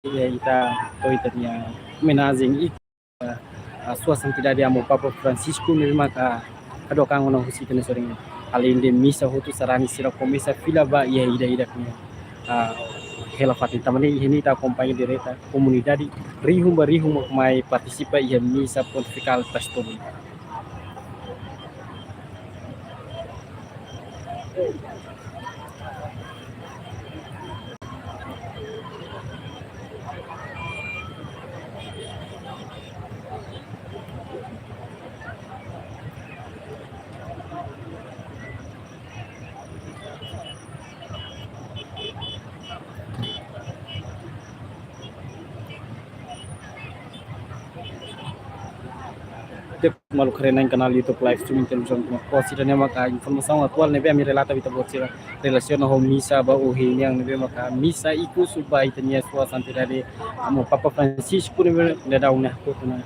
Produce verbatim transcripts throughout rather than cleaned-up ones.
ita, ita to'o ita-nia omenajen iha, ah, Sua Santidade Amu Papa Francisco, ne'ebé maka hadook an ona husi ita-nia sorin. Aleinde misa hotu, sarani sira komesa fila ba iha ida-idak nia, ah, hela fatin. Tanba ne'e iha ne'e ita akompaña direta komunidade rihun ba rihun mak mai partisipa iha misa pontifikál Pastor. Di'ak, maluk haree-na'in kanál YouTube live streaming Televizaun Timor Post, ida-ne'e maka informasaun atuál ne'ebé ami relata ba ita-boot sira relasiona ho misa ba ohin nian, ne'ebé maka misa ikus ba ita-nia Sua Santidade Amu Papa Francisco ne'ebé daudaun ne'e hakotu ona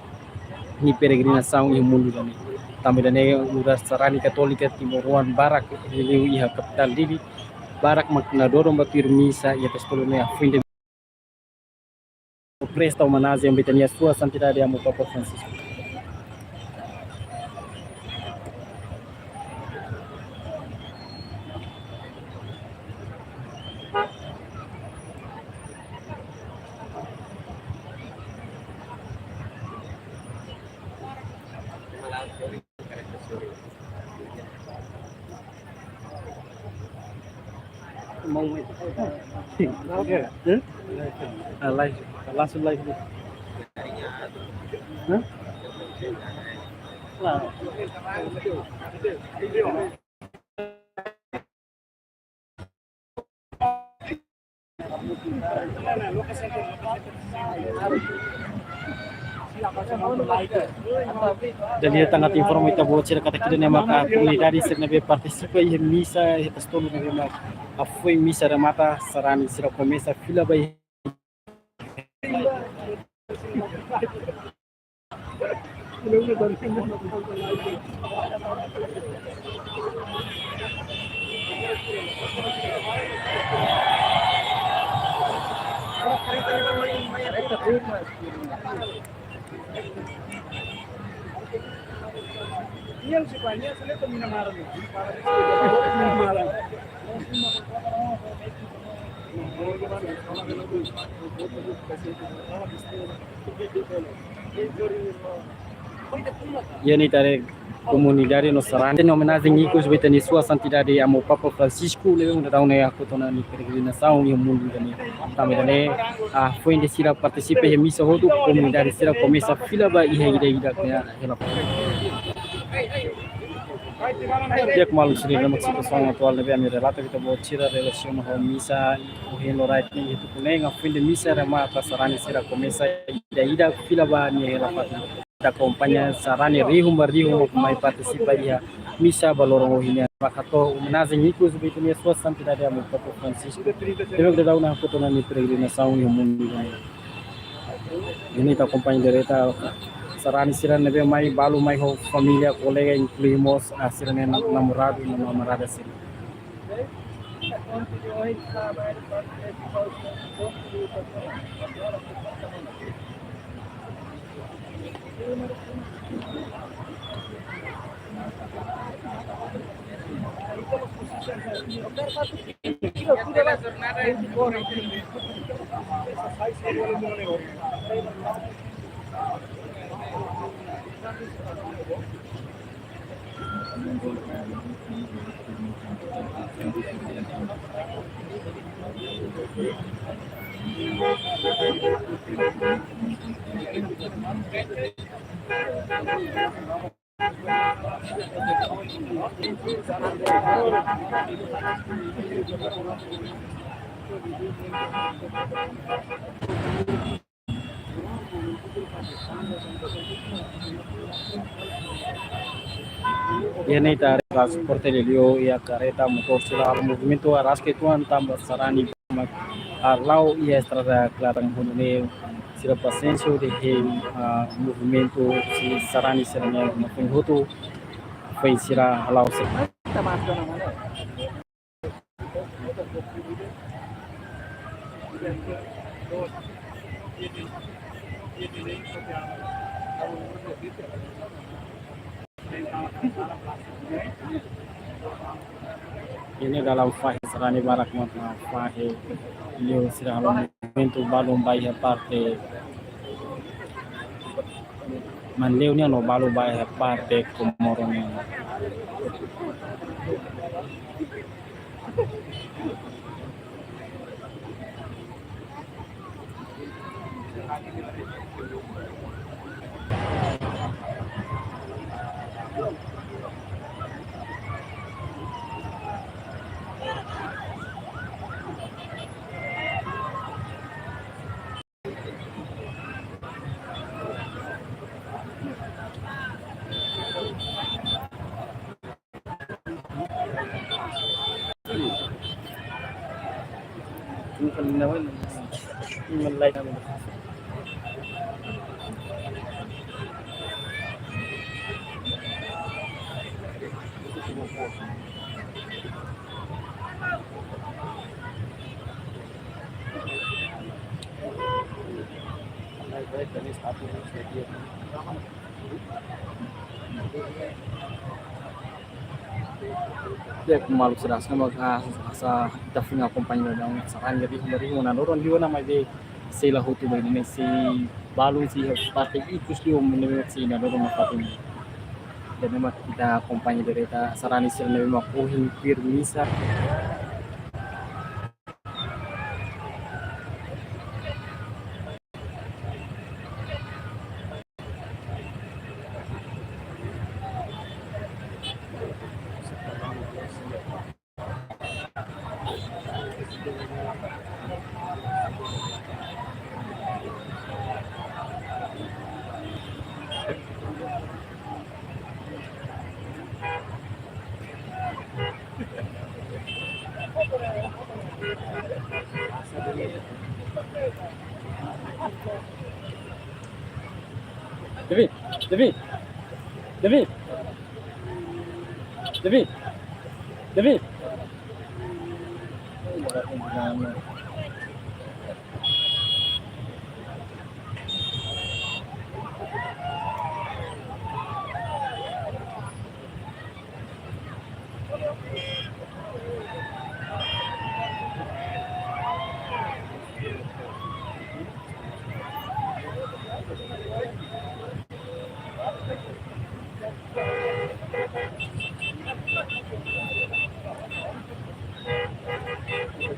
nia peregrinasaun iha mundu ida-ne'e. Tanba ida-ne'e nu'udar sarani katólika timoroan barak liuliu iha kapitál Dili, barak mak nadodon ba tuir misa iha Pastor ne'e, hafoin de'it presta omenajen ba ita-nia Sua Santidade Amu Papa Francisco. Mau main? Oke. Hah? Ah, live. Langsung live dulu. Hah? Wah. Jadi tanga informa ita-boot sira katak ida-ne'e maka komunidade sira ne'ebé partisipa iha misa iha Pastor ne'ebé maka hafoin misa remata, sarani sira komesa fila ba iha Iha ne'e ita haree komunidade no sarani, nia omenajen ikus ba ita-nia Sua Santidade Amu Papa Francisco, ne'ebé daudaun ne'e hakotu ona nia peregrinasaun iha mundu ida-ne'e. Tanba ida-ne'e, ah, hafoin de'it sira partisipa iha misa hotu, komunidade sira komesa fila ba iha ida-idak nia hela. Di'ak, maluk sira, ne'e mak situasaun atuál ne'ebé ami relata ba ita-boot sira relasiona ho misa ohin loraik ne'e iha tuku neen, hafoin de'it misa remata, sarani sira komesa ida-idak fila ba nia hela fatin. Ita akompaña sarani rihun ba rihun mak mai partisipa iha misa ba loron ohin nian, mak hato'o omenajen ikus ba ita-nia Sua Santidade Amu Papa Francisco, ne'ebé daudaun ne'e hakotu ona nia peregrinasaun iha mundu ida-ne'e. Iha ne'e ita akompaña direta sarani sira ne'ebé mai, balu mai ho família, kolega, inklui mós, ah, sira-nia namoradu no namorada sira. Iha ne'e ita haree transporte liuliu iha kareta motór sira halo movimentu araska uitoan tanba sarani mak, ah, la'o iha estrada klaran hodi nune'e sira pasiénsia hodi hein, ah, movimentu husi sarani sira-ne'e, no foin hotu foin sira hala'o sira. Ita masuk nama mana? Dos. Ini dalam fahe sarani barak mak fahe liu sira halo movimentu balun ba iha parte, manleu nian no balun ba iha parte Komoro nian. Di'ak, maluk sira, hanesan mak ita foin akompaña ona sarani rihun ba rihun ona loron liu ona, maibé sei la hotu ba ida-ne'e, sei balun, sei iha parte ikus liu ne'ebé sei iha loron nafatin. Ida-ne'e mak ita akompaña direta sarani sira ne'ebé mak ohin tuir misa. David, David, David, David, David.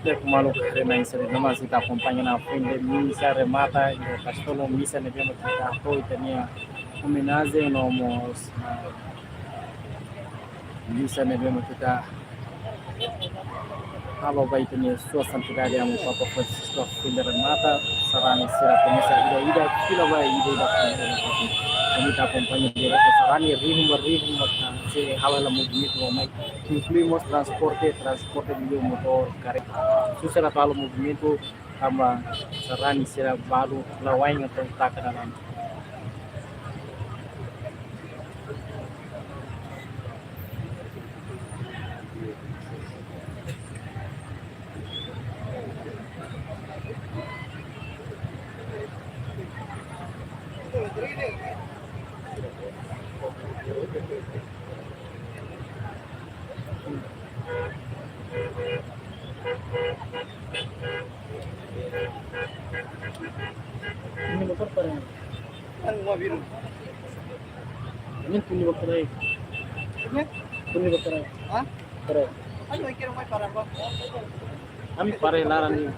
Di'ak, maluk sira, ne'e sira ne'ebé mak sei ita akompaña ona foin de misa remata, iha Kastelu, misa ne'ebé mak ita hato'o ita-nia omenajen no mós, ah, misa ne'ebé mak ita halo ba ita-nia Sua Santidade Amu Papa Francisco foin de remata, sarani sira komesa ida-ida, fila ba ida-ida. Ami ita akompaña direta sarani rihun ba rihun mak sei halo hela movimentu ba mai, inklui mós transporte, transporte liu motór, kareta. Susar atu halo movimentu tanba sarani sira balu la'o wa'in atu taka dalan. Ini motór para. Anu, mau biru. Ini tuni motór ai. Ini? Tuni motór ai. Hah? Para. Anu, kira mai para apa? Ami para laran ini.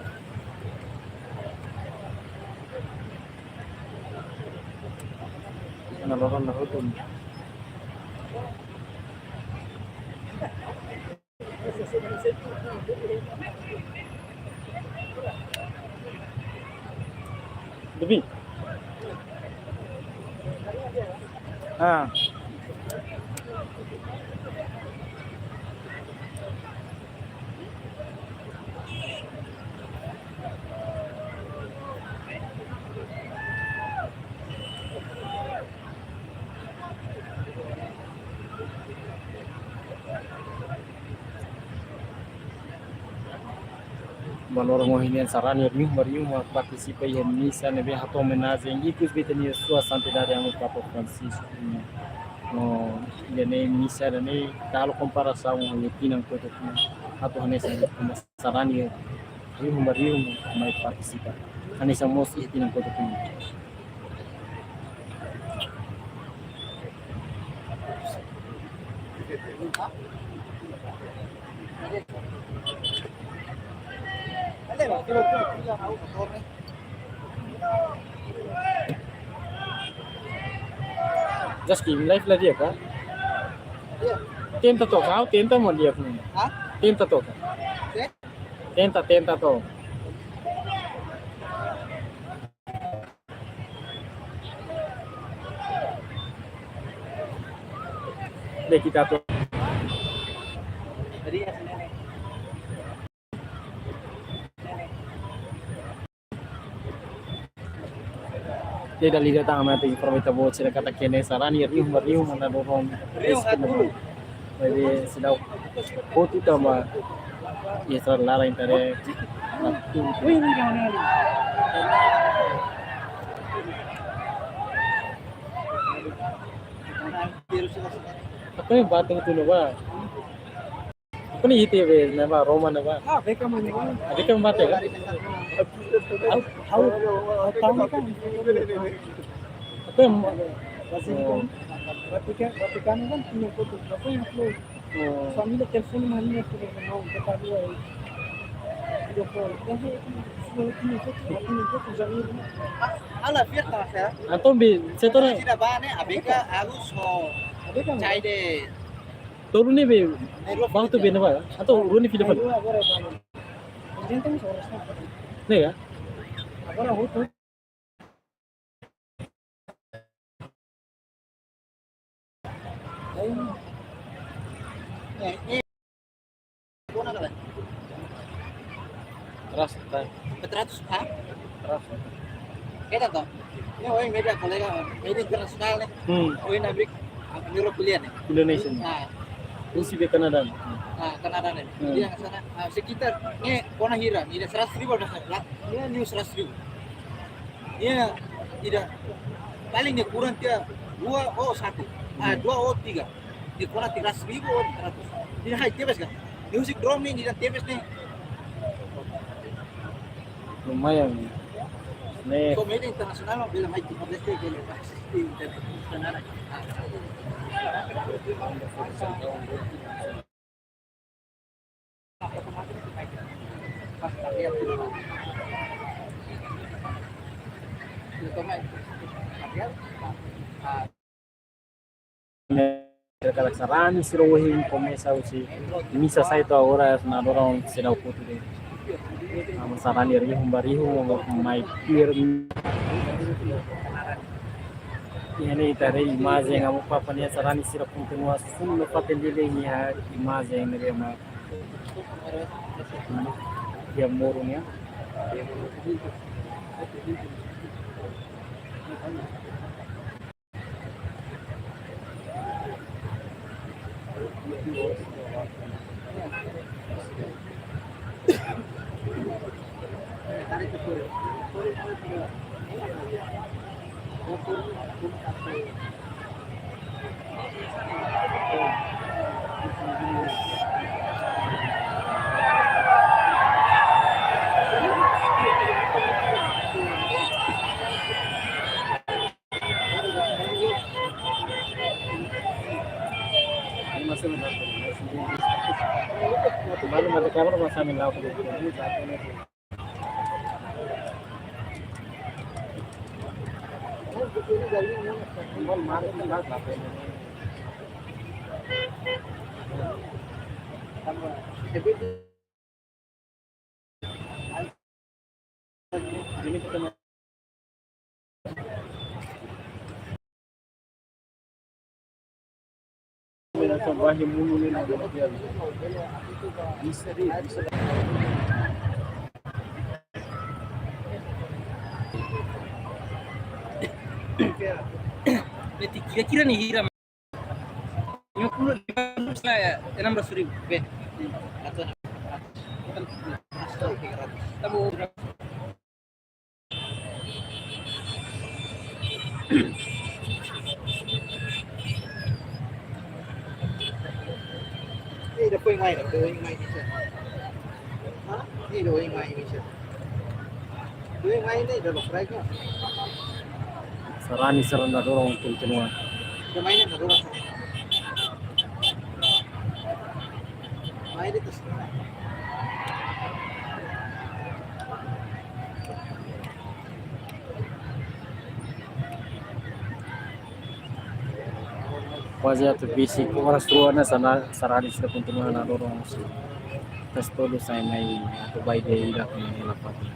Ana loron na hotu. Devi. Ah. Loron ohin nian sarani rihun ba rihun mak partisipa iha misa ne'ebé hato'o omenajen ikus ba ita-nia Sua Santidade Amu Papa Francisco. No, ida-ne'e misa ida-ne'e halo komparasaun ho tinan kotuk nian. Atu hanesan sarani rihun ba rihun mai partisipa. Hanesan mós iha tinan kotuk nian. Just kidding, live la di'ak ka? Tenta took, ha'u tenta mak di'ak. Hah? Tenta took. Tenta, tenta took. Be kita took. Jadi dala ida tan ami atu informa ita-boot sira katak iha ne'e sarani rihun ba rihun mak nadorong. Rihun ba rihun. Jadi seidauk hotu tanba iha sarani laran ita haree. Apa yang batin itu, no, ba? Apa ni itu, be, ne'ebá, Roma ne'ebá? Ah, beka mana, ba? Ada kan batin, kan? Ha'u, ha'u, ha'u tahu kan. Apa yang Vatikan, Vatikan, Vatikan kan punya foto. Apa yang upload? Oh. Família telefone mana tu, no, kita dua. Video call. Dah, sudah punya foto, punya foto, jadi. Ala fiesta, ya. Anton bi, setora. Tidak banyak, abika, agus, no. Abika, cai de. Tolu ne'e be, bau tu be ne'ebá? Atau rua ne'e fila fali? Agora, agora, agora. Gente, agora está. Ne'e ka? Agora, outro. Eh, eh. Keras, kan? Empat ratus, ah? Keras. Kita toh. Ini orang media kolega, media internasional ne'e. Hmm. Orang Amerika, Eropa lian ne'e. Indonesia ne'e. Ah. Husi be Kanada ne'e. Ah, Kanada ne'e. Hmm. Jadi yang sana, ah, sekitar, ne'e kona hira, ne'e seratus ribu ada, lah. Ne'e, ne'e seratus ribu. Ne'e, tidak. Paling ne'e kurang tiha dua o satu. Ah, hmm. Dua o tiga. Ne'e kona tiga ratus ribu o tiga ratus. Ne'e hai tebes ka? Ne'e husik drum ne'e, ne'e tebes ne'e. Lumayan. Ne'e. So, media internasional, bele mai Timor-Leste, bele mai internasional. Ne'e katak sarani sira ohin komesa husi misa sai to'o agora, na dorong seidauk hotu de'it. Ami sarani rihun ba rihun mai tuir. Iha ne'e ita haree imajen Amu Papa nian, sarani sira kontinua sunu fatin dili iha imajen ne'ebé mak iha moruk nian. Berarti kira-kira ne'e hira? Lima puluh, lima puluh lah ya, enam ratus ribu. Be. Atau enam ratus. Bukan tiga ratus. Ida foin mai, ida foin mai bisa. Ha? Ida foin mai bisa. Foin mai ne'e ida lokraik. Sarani sarani dodorong kontinua. Ida mai ne'e dodorong. Mai di atas. Kuaze atu besik oras rua ona sana, sarani sira kontinua nadodorong. Tes todo sai mai atu ba iha ida-idak ne'e la pati.